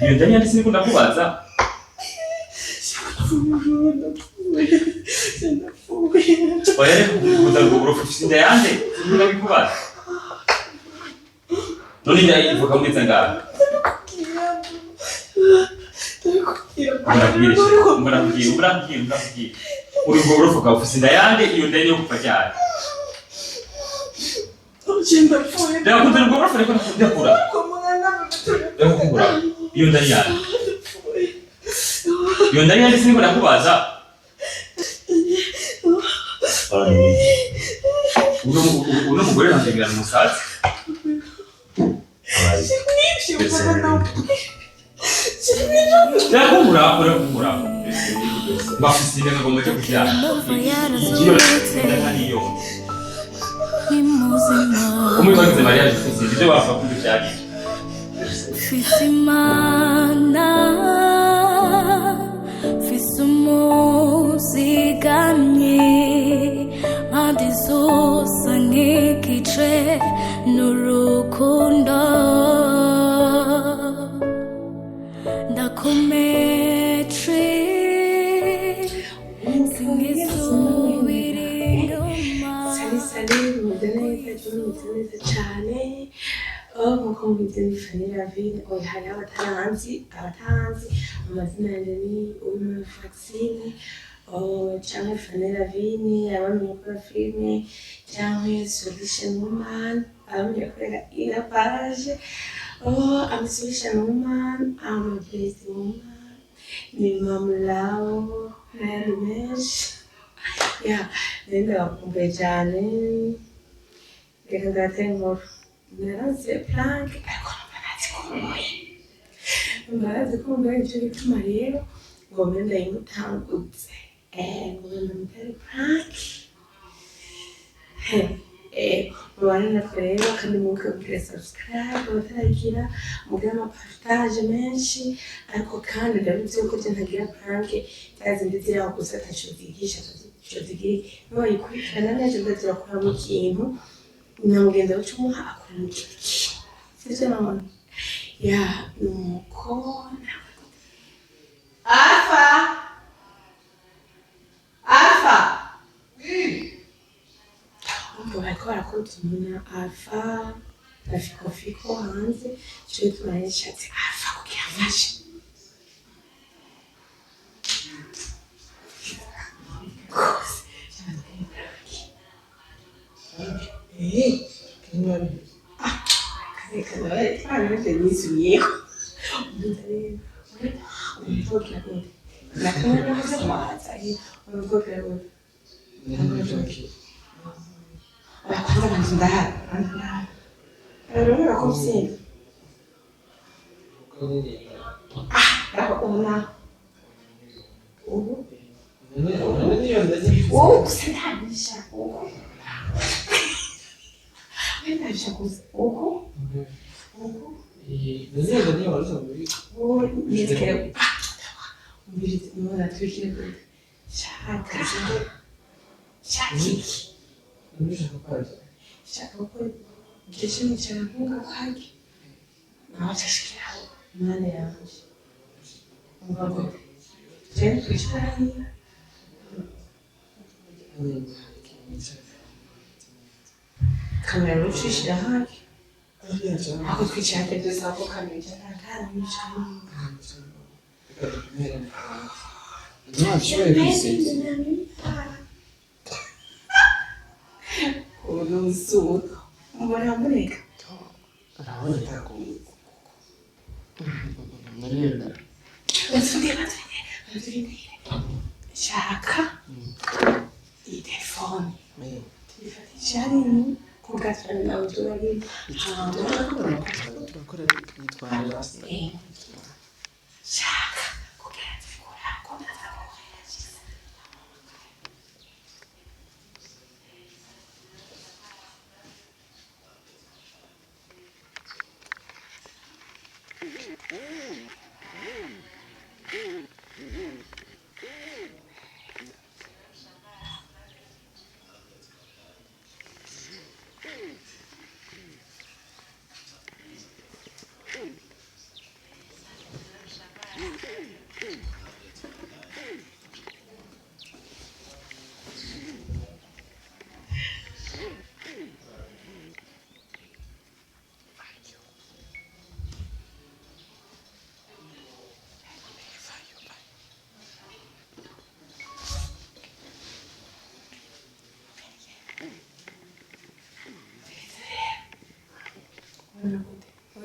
Iyo nda yanditse niko ndakubaza. Oya, reka kuza ngo uburofu ufise inda yande, siniko ndabikubaza. None inda ivuka muri ngaha? Ndakubwira, ndakubwira, ndakubwira, ndakubwira. Uri ubwo burofu bwawe ufise inda yande, iyo nda niyo kuva cyane. Ndakubwira ubwo burofu, reka ndakura. Ndakubwira. Iyo nda ni yande. Iyo nda ni yande, siniko ndakubaza. Uno mugore ntangira umusazi. Ndakubura, urakubura. Bafise inda ngomba cyo kubyara. Numva Iyo yarazutse nda niyo. Ni muzima. Umwe bagize mariage ufise ibyo bapfa kubyarira. Mfise Imana, mfise umuzigamyi, mpande zose nk'igice n'urukundo, ndakomeje, singisubira inyuma. Salut, salut, mumeze neza? Ejo mumeze neza cyane. Oh, nkuko mubizi ni Fanny Lavine. Oya, hariho abataranzi, abatanzi amazina yanjye ni Uwimana Francine, oh, cyangwa Fanny Lavine abamenye gukora filime, cyangwa Solution Woman abamenye gukorera ina page. Oh, I'm a solution woman, I'm a best woman, ni Mamulao n'ayandi menshi. Ya, rero ndabakumbuye cyane. Reka ndabatera inkuru. Naraze prank, ariko numva nazikumbuye, numva nazikumbuye. Nicyo gituma rero ngo mbe ndayimutangutse, ngo mbe ndamutere prank. Mubane natwe rero, kandi mwibuke kugira subscribe abataragira, mugire amapartage menshi. Ariko kandi ndabizi yuko je ntagira prank za zindi ziri aho gusa ataco zigisha, ataco zigira. Niwayikurikirana neza, ndazirakuramo ikintu, na mugenzi wawe ucumuha akuramo ikindi kintu, sivyo none? Ya, nuko Alpha, Alpha. Umva, bariko barakora utuntu na Alpha na Fiko hanze. Ico gituma rero nshatse Alpha kugira amfashe. Rwose reka twaraje nisubiyeko. Umuvukira gute? Nakamwe umuvukira gute? Oya, kwanza banza ndahari, banza ndahari. Urabona ko msinda. Ah, ubu naho ubu wowe gusa ndabisha uku, we ndabisha gusa uku uku. Wowe nitwe umvirize, none tubikire gute? Shaka, shaka iki? Shaka ko jeje nicara nk'ungakage nawe acashikiraho impande yanje. Umva gute? Jewe twicara hariya, kamera rucishira haki ako twicara byose, ako kamera icara kandi nicara. Ntabishoboye kwisiza. Uruzuka mbona mureka. Urabona ko narenda. Baturinde, baturinde, baturinde. Shaka iyi telefone tuyifatisha hariya kugasana nawe turari. Turakora yitwarira. Shaka kugira tubikora ko natakoresha.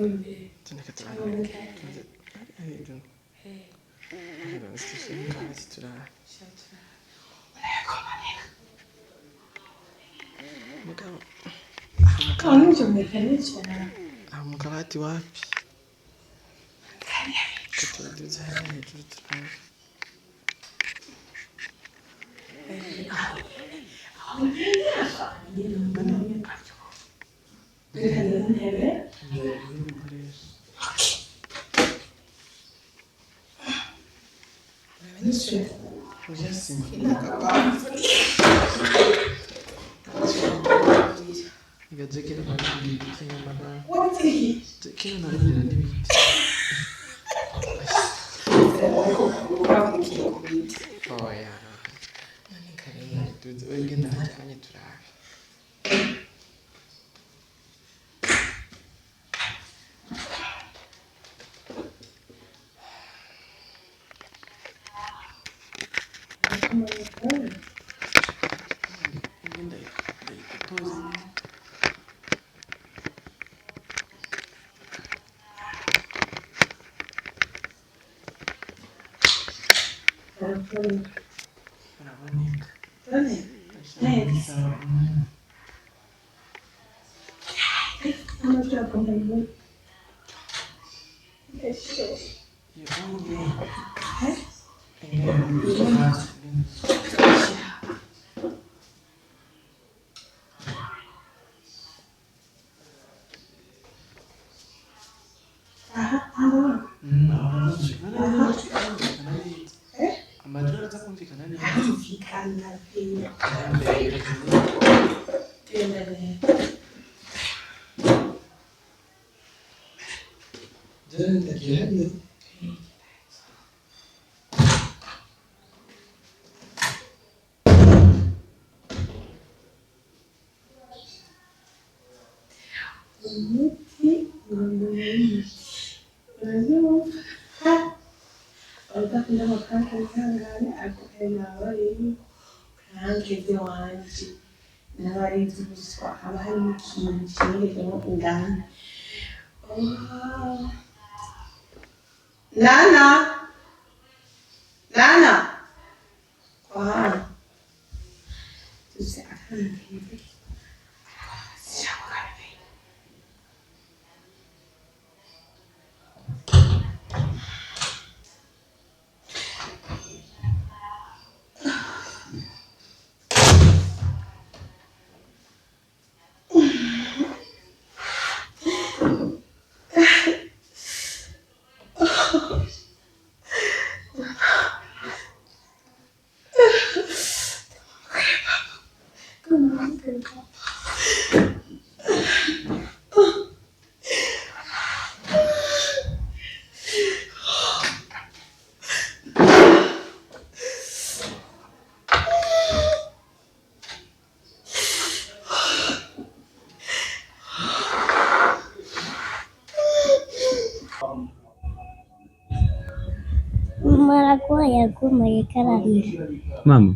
Imbere. Tuneka Cyaboneka. Hejuru. Hasi turabe. Mugabo Aho ntibyumvikana nicara. aha mu kabati wapi? Tuduze hariya hejuru turabe. Reka intebe. Oya si. Igajekera naribwira nyamara. Jekera naribwira n'ibiti. Oya. None kare duze wegenda hajyanye turabe. Ngenda ndayigutoza. Uraboneka. Neza. Amajwi araza kumvikana neza. Kumvikana pe. Genda rero. Ndagiye hariya. Umuti ngomba urabyumva abadakunda amafaranga bihangane ariko kandi naba rero pranke wanje naba ari iby'ubuswa haba harimo ikintu kinyerejemo indani. Oh. Nana, Nana, kwa dufise akana keza sinshaka kabimenya. Mama aragwaye aguma yariko ararira. Mama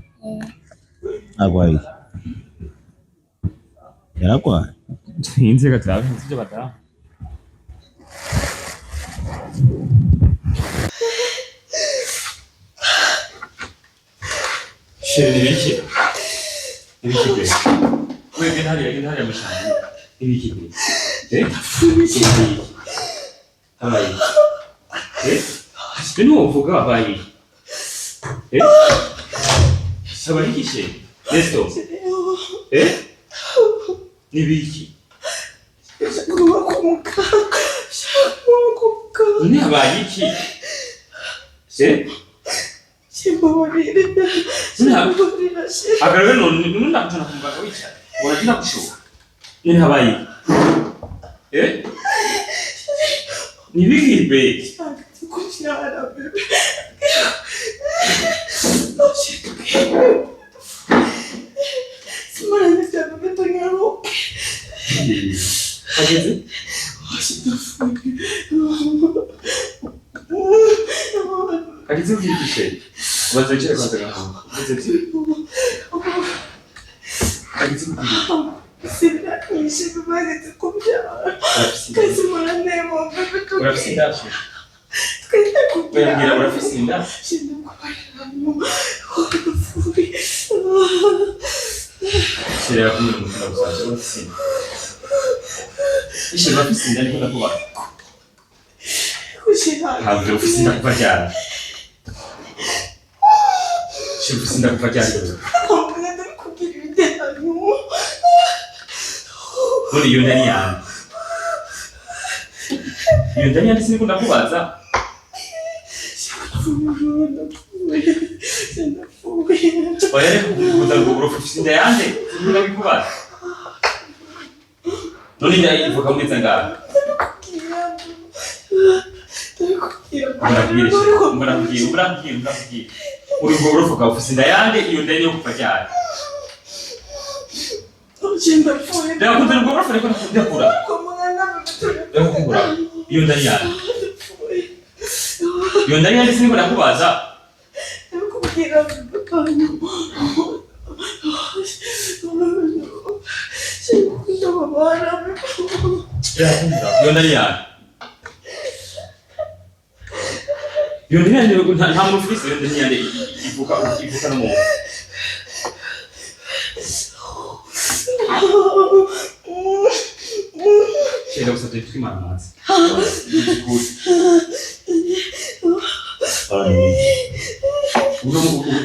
agwaye iki? Yaragwaye? Sinzi reka turabe sivyo badamu. Chéri ni ibiki? Ibiki kwe? We genda hariya genda hariya mw'ishamba. Ibiki kwe? Eh? Ibiki? Habaye iki? Eh? Be ntiwovuga habaye iki? Eh? Habaye iki chéri? Nesto? Eh? Nibiki? None habaye iki? Eh? Hagarara none none ndakutana ku muganga wicaye. Waragira gushuka. None habaye iki? Eh? Nibiki be? Hageze? Hageze kugira iki chéri? Ubanza wicare kwanza gaho. Hageze iki? Hageze kugira iki? Ndakwishe bageze kubyara. Urafise inda. Kazi muranemo bebe. Urafise inda. Twende Oya mbwira kubyara. urafise inda. Shira kumwe n'umutima gusa urafise inda. Ishe urafise inda niko ndakubaza. Ntabwo ufise inda kuva ryari. Shira ufise inda kuva ryari. None iyo nda ni yande. Iyo nda ni yande siniko ndakubaza. Oya reka kukubuza ngo urafise inda yande siniko ndabikubaza. None inda ivuka muri zangahe? Ndakubwira ndakubwira ndakubwira ndakubwira. Uri ngo urufuka ufise inda yande iyo nda niyo kuva ryari. Ndakubwira ngo urufuka ariko ndakura. Ndakubwira iyo nda ni yande. Iyo nda ni yande siniko ndakubaza. Ndakubwira iyo nda ni yande. Iyo nda ni yande nta muntu ufise iyo nda ni yande ivuka ivuka n'umuntu. Shenda gusabye twimana amazi.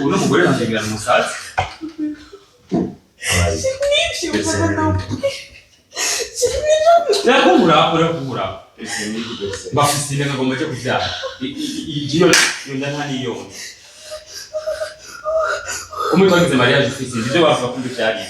Uno mugore ntangira umusazi. Ndakubura urakubura. Bafise inda ngomba cyo kuvyara. Iyo iyo nda nta niyo. Umwe twagize mariage ufise ibyo bavuga ko byari.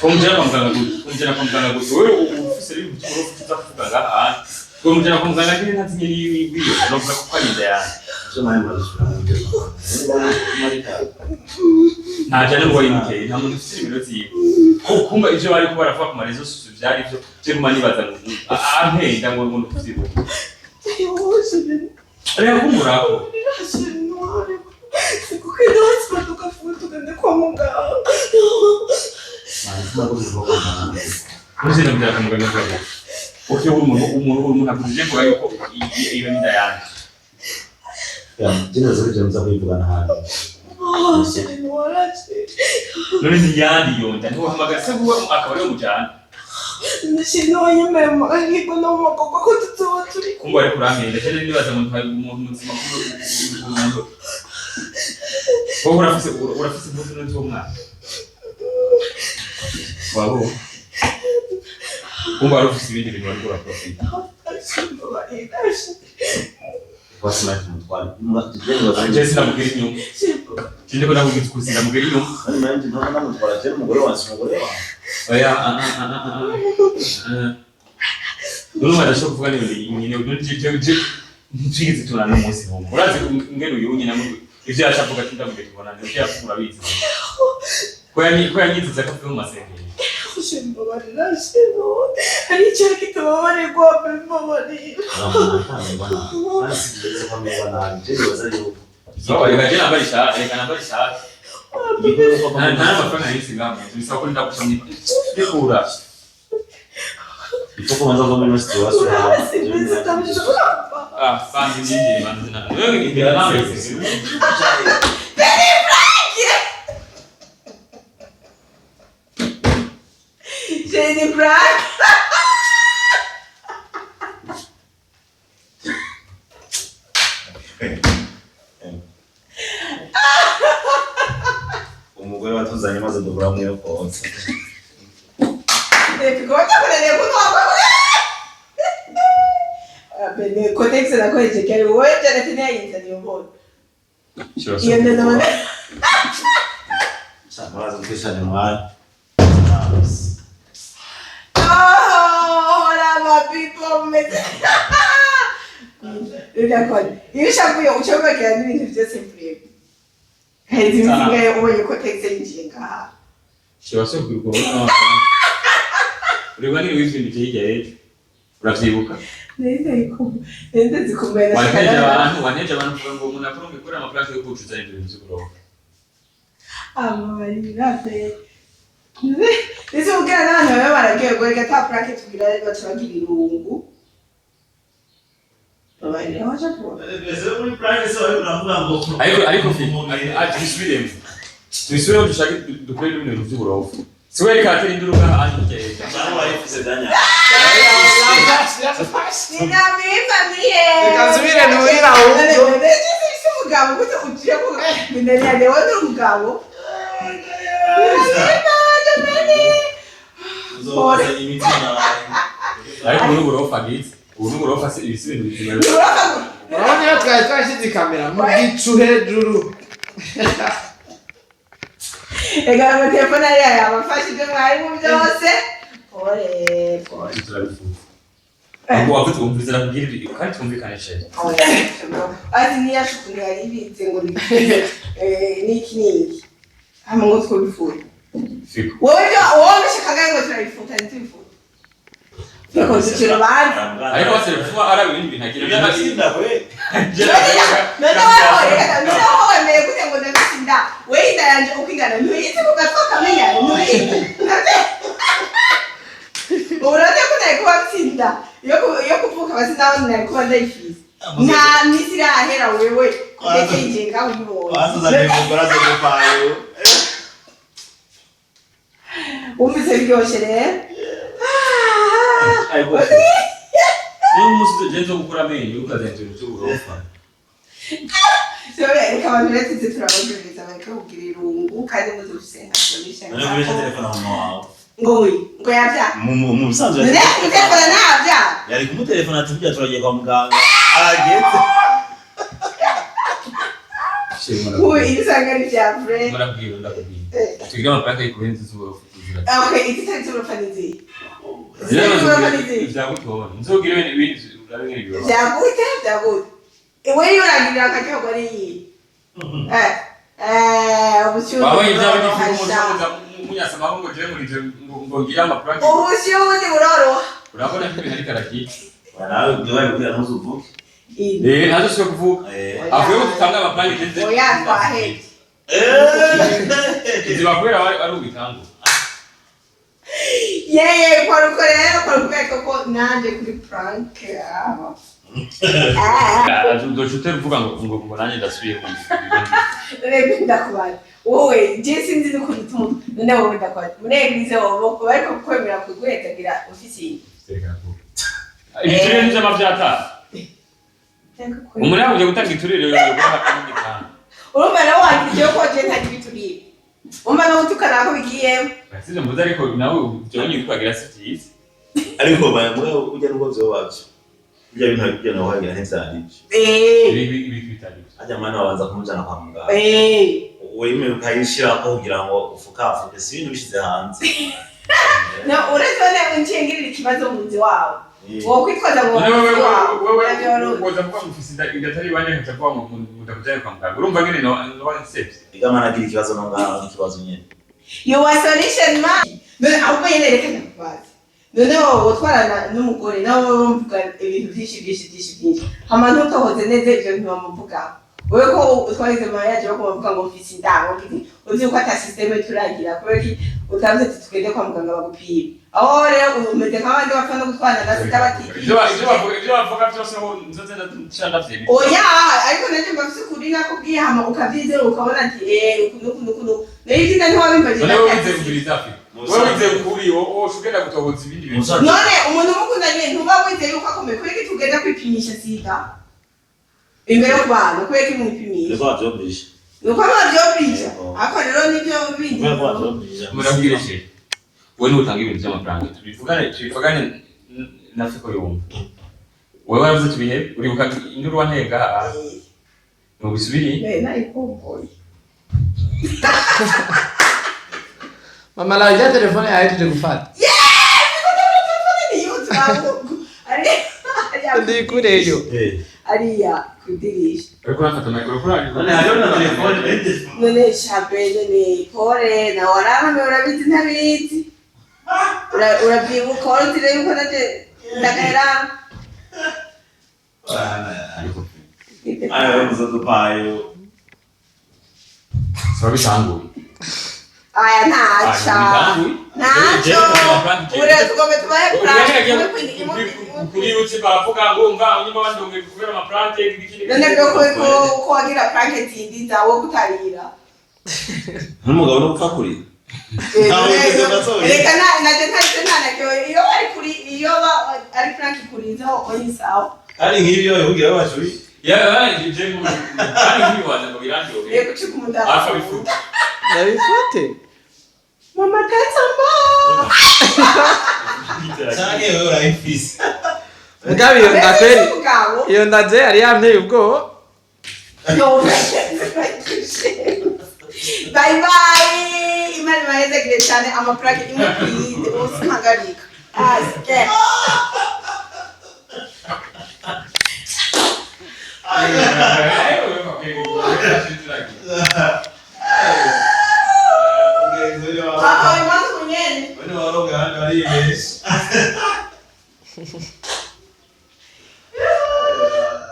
Kumujana kwa muganga gute? Kumujana kwa muganga gute? Wewe ufise ibintu by'uburofu tuza kuvuga ngaha. Kumujana kwa muganga nyine ntazinye yiwiyo. Novuga ko ari inda yanjye. Ntaja ngo yimukeye nta muntu ufise ibiro vyiwe. Kumva ivyo bariko baravuga ku marezo susu vyari vyo. Je guma nibaza ngo ampenda ngo ngo ndukuvyibuka. Reka kumurako. Uzina mujana kwa muganga gute? Okay, uri umuntu akujije kuvuga yuko iyo ni inda yanjye. None ni yandi yonda ntiwahamagara se vuba akaba ariwe mujana. Kumva ariko urampenda cyane nibaza ngo ntwari umuntu muzima umuntu. Wowe urafise impuzu n'undi w'umwana. Wabo. Kumva wari ufise ibindi bintu wariko uraprofita. Je sinamubwira inyuma. Je ndiko ndakubwira ukuri sinamubwira inyuma. Oya None badashobora kuvuga n'ibintu nyine none je ntitwigeze tubonana n'umunsi n'umwe. Urazi ingene uyu nyine ivyo yaca avuga ati ndamubwira tubonane ivyo yavuga urabizi. Ko yanyiziza ko avuye mu masengesho. Reka je nambare ishati, reka nambare ishati. Nta n'amafaranga nahise ngaha mu nzu, bisaba ko ndaguca ndikura. Ah, banze ndindire banze na. Wewe imbere nambaye isengeri. Jenny Black. Umugore watuzanye maze duhura muri iyo konsa. Codex nakoresheje kare wowe Jonathan yayinzaniye umuntu. Iyo ndabona Muraza twishanye mwanya. Oh, hola my people meze. Urakora. Iyo ushavuye ucomekera n'ibintu byose free. Hezi imizinga ubonye ko Tex yinjiye ngaha. Shobora kubigura n'amafaranga. Ureba niba wivye hirya y'ejo. Uravyibuka? Nari ndazikumbuye. Wanteje abantu, wanteje abantu kuvuga ngo umuntu akurunga ikora amafaranga yo kucuza ibyo bintu vy'uburofa. Amabarira pe. Ese ubwira n'abantu baba bararyoherwa, reka ta prank tugira baca bagira irungu. Babarira baca kubona. Ese muri prank se wari uravuga ngo Ariko fi tubisubiremo, tubisubiremo, dushake dukore n'ibintu bintu vy'uburofa. Siwe reka atera induru ngaha anjye. Cyangwa wayifuse byanya. Ninamimba miye. Reka nsubire nurira ahubwo. Ese umugabo gute ugiye ku minani wowe ni umugabo? Ninamimba jamani. Uzobaza imitima n'abantu. Ariko ubu n'uburofa bwiza, ubu n'uburofa, si ibisi ibintu bizima. Urabona iyo twari twashyize ikamera mu gicu hejuru. Reka amatelefone ariya yabafashije mwarimu byose. Pole pole. Turabifuza ubwo wavuze wumviriza nakubwira ibi kandi twumvikane chere. Ati niyasha ukuntu yari ibitse ngo ni niki niki hama ngo twobifuta. Fiko. Wowe ibyo wowe bishakaga ngo turabifuta, ntitubifuta. Fiko, ducira urubanza. Ariko bose kuba ari ibindi bintu agira. Birasinda we. Noneho reka, noneho wemeye gute ngo ndafise inda? Wewe inda yanje uko ingana ntuyizi, ku gatwa kamenya ntuyizi. Urabona ko nari kuba mfise inda yo kuvuka basi nawe nari kuba ndayifise nta misi irahera. Wewe ndetse ingenga uyibonye. Wasuzanye umugore aza gupayo. Wumvise biryoshye rero. Ariko niba umunsi ugenze wo gukura amenyo ukazana ibintu by'uburofa. Reka abantu rero tuze turababwiriza bareke kugira irungu kandi muze gusenga solution. None gurisha telefone mama wawe. Ngo we ngo yabya. Mu bisanzwe none kumutelefona ntabya. Yari kumutelefona ati burya turagiye kwa muganga. Arageze. Ubu ibisanga ni bya vrai. Murabwira, ndakubwira tugire amafaranga y'ikurenza z'uburofa tuzira. Okay, igitari cy'uburofa ni izihe? Z'uburofa ni izihe? Byagutobona nzogire ibindi urabe nk'ibyo. Byagute, byagute. We yurangirira akaryoherwa n'iyi ubushyuhe Wabonye ibyawe buroroha n'ifi sha. umuza munyasama ngo jewe ngo nije ngo ngire amafaranga. Ubushyuhe buroroha. Urabona ko ibintu ariko arakica. Nawe ibyo babibwira ntuzuvuge. Eh, ntazo sio kuvuga. Avuye ko tutanga amafaranga igeze. Oya, twahebye. Izi bakorera ari ubitanga. Yeye kwaruko rero kwaruko ko nanje kuri prank aho. Uzoca uvuga ngo nanjye ndasubiye ku Rero ndakubaza wowe, je sinzi n'ukuntu utuma. None wowe ndakubaza, muri église wowe bariko kukwemera kuguhetagira ufise ibiturire n'ivy'amavyata. Umuntu yakuja gutanga iturire yo. Urumva nawe wagira ko je ntagira ibiturire, umva no gutukana ko bigiyemo. Sivyo mvuze, ariko nawe vyonye uriko si vyiza. Ariko bayamuga ujya nubwo vyoba vyo. Bijya bintu bijya nawe wagira ntivyari ivyo. Ibi bitari ivyo. Ajya mwana babanza kumujana kwa muganga. Wemewe ukayishirako kugira ngo ufukafuke, si ibintu bishize hanze. No uretse none uncengirira ikibazo mu nzu wawe wowe kwitwaza ngo None wewe mu nzu wawe wewe urabyoroshye. woza kuvuga ngo ufise inda inda iwanjye, nkaca kuvuga ngo ndakujyane kwa muganga, urumva ngene no nsevye. Ega mana agira ikibazo no ngaho n'ikibazo nyene. You are solution man. None ahubwo nyene reka ndakubaza, none wowe utwarana n'umugore nawe bamuvuga ibintu byinshi byinshi byinshi byinshi, hama ntutohoze neza ivyo bintu bamuvugaho, wewe ko utwarize mariage yo kubavuga ngo mfise inda, ngo mfise, uzi ko ata système turagira, kubera ki utavuze ati tugende kwa muganga bagupime? Aho rero umeze nk'abandi bapfa no gutwarana na sida Ivyo bavuga vyose aho nzoze ndaca ndavyemera. Oya, ariko nanjye mba mfise ukuri nakubwiye, hama ukavyizera ukabona ati uku nuku nuku nuku, nayo ivyiza ntiwabimbaje. None wewe wize kugiriza afi, wewe wize ukuri, wowe ugenda gutohoza ibindi bintu. None umuntu umukundanye ntuba wizeye yuko akomeye, kubera ko tugenda kwipimisha sida imbere yo kubana, kubera ko mwipimisha? Niko bavyoblisha. Ni uko bavyoblisha. Yego. Ariko rero nivyo bindi. Kubera ko bavyoblisha. Murabwire she, wowe niwe utanga ibintu by'amafaranga, tubivugane na Fiko yumva. Wowe waravuze tubihebe, uribuka induru wantega ntubisubiriye. Nayikumbuye. Mama lawe ijya telefone yawe tuje gufata. Ndikureyo. Ariya ku idirisha. Uriko urafata mikoro kuri None hariho na telefone. None shabe, none pole nawe wararame, urabizi ntabizi. Urabyibuka warutire yuko nanje Ndagahera. Ariko Ayo muzodupayo. saba bitanguye. Aya, ntaca. Ntacyo. Ure tugombe tubahe prank imwe imwe imwe. Kuri YouTube baravuga ngo mva nyuma bandonge kubera ama prank ibiki. None bwo ko wagira prank zindiza wowe kutarira. N'umugabo no gupfa kurira. Ntawe wigeze basohoye. Reka na naje ntacyo ntanacyo iyo ari kuri iyo ari prank ikurizaho oni sawa. Ari nk'ibyo yahugira bashuri. Ya je mu kandi nkibaza ngo birandyoheye. Reka ucika umudara. Alpha bifuza. Ndabifate. Mama katsamba. Canke wewe urayifise. Mugabo iyo nda kweri. Umugabo. Iyo nda je yari yanteye ubwoba. No. Bye bye. Imana ibahezagire cyane ama prank imwe kuyindi usimpagarika. Aske.